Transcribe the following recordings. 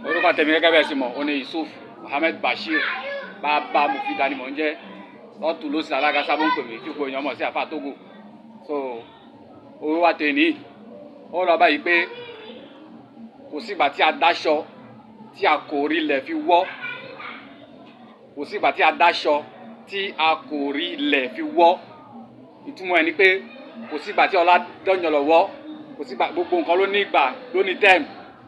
Orúkọ tèmi gẹ́gẹ́ bẹ́ẹ̀ sì mọ̀, ó ní Yusuf Muhammed Bashir, bàbá Mufida ni mò ń jẹ́. Lọ́tù ló sì alága sábà ń pè mí tí gbogbo èèyàn mọ̀ sí Àfáà Tógò. So owó wa tè ní ó lọ báyìí pé kò sígbà tí a dáṣọ tí a kò rí ilẹ̀ fi wọ́, kò sígbà tí a dáṣọ tí a kò rí ilẹ̀ fi wọ́. Ìtumọ̀ ẹ̀ ni pé kò sígbà tí ọlá dọ̀yàn lọ́wọ́, kò sígbà, gbogbo nǹkan ló ní ìgbà, ló ní tẹ́ẹ̀mù.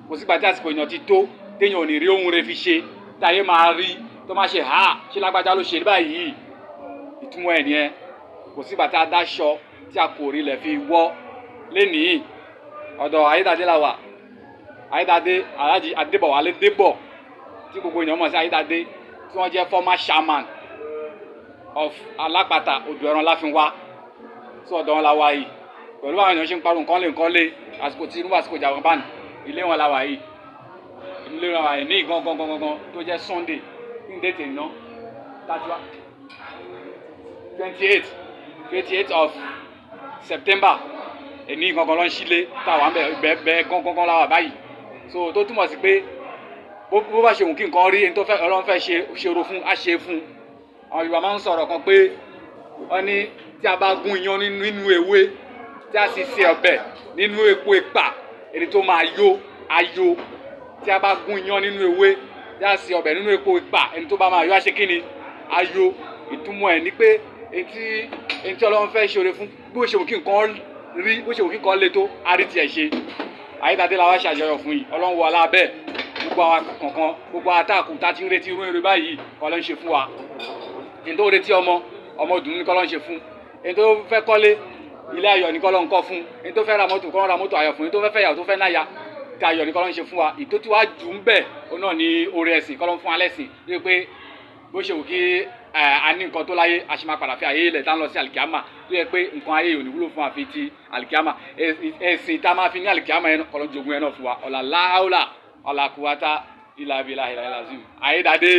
Kò sígbà tí àsìkò èèyàn ti tó téèyàn ò ní rí ohun rẹ̀ fi ṣe, táyé máa rí tó máa ṣe ha ṣé lágbájá ló ṣe báyìí. Ìtumọ̀ ẹ̀ nìyẹn. Kò sígbà tí a dáṣọ tí a kò rí ilẹ̀ fi wọ́. Lénìí, ọ̀dọ̀ Ayédáadé la wà. Ayédáadé Alhaji Adébọ̀wálé Débọ̀, tí gbogbo èèyàn mọ̀ sí Ayédáadé, tí wọ́n jẹ́ former chairman of Alápàtà Odò Ẹran Láfínwá. Sí ọ̀dọ̀ wọn la wà yìí. Pẹ̀lú àwọn èèyàn ṣe ń parun nǹkan lé nǹkan lé àsìkò tí inú àsìkò ìjà wọn bá ní ilé wọn la wà yìí, ilé wọn la wà yìí ní gangan gangan gangan tó jẹ́ Sunday ní date iná 31, 28, 28 of September. Èní gangan ló ń sílé táwa ń bẹ bẹ́ẹ̀ bẹ́ẹ̀ gangan gan la wà báyìí. So tó túmọ̀ sí pé bó bá ṣe wù kí nǹkan rí, ẹni tó fẹ́ Ọlọ́run fẹ́ ṣe ṣòro fún á ṣe fún. Àwọn Yorùbá máa ń sọ̀rọ̀ kan pé wọ́n ní tí a bá gún iyán nínú ewé, tí a sì ṣe ọbẹ̀ nínú epo ẹ̀pà, ẹni tó máa yó á yó. Tí a bá gún iyán nínú ewé, tí a ṣe ọbẹ̀ nínú epo ẹ̀pà, ẹni tó bá máa yó á ṣe kí ni? Á yó. Ìtumọ̀ ẹ̀ ni pé ẹni tí Ọlọ́run fẹ́ ṣoore fún, bó ṣe wù kí nǹkan rí, bó ṣe wù kí nǹkan le tó, á rí tiẹ̀ ṣe. Ayédáadé la wá ṣàjọyọ̀ fún yìí. Ọlọ́run wọ alábẹ́ gbogbo àwọn kọ̀ọ̀kan, gbogbo àtàkùn tá a ti ń retí irú eré báyìí kọ́ ló ń ṣe fún wa. Ẹni tó retí ọmọ, ọmọ ìdùnnú ni kọ́ ló ń ṣe fún. Ẹni tó fẹ́ kọ́lé, ilé ayọ̀ ni kọ́ ló ń kọ́ fún. Ẹni tó fẹ́ ra mọ́tò, kọ́ ló ń ra mọ́tò ayọ̀ fún. Ẹni tó fẹ́ fẹ́ yàwó, tó fẹ́ náya, tí ayọ̀ ni kọ́ ló ń ṣe fún wa. Ìtó tí wàá jù ń bẹ̀, òun náà ni oore ẹ̀sìn kọ́ ló ń fún wa lẹ́sìn. Bí pé bó ṣe wù kí a ní nǹkan tó láyé, a ṣe máa padà fi ayé ilẹ̀ tá ń lọ sí àlìkíámà, tó yẹ pé nǹkan ayé ò ní wúlò fún àfi ti àlìkíámà. Ẹ̀sìn tá a máa fi ní àlìkíámà yẹn kọ́ ló ń jogún yẹn náà fún wa. Ọ̀là láhàólà ọ̀là kùwátá ìlà abilà ìlà ìlà zim. Ayédáadé.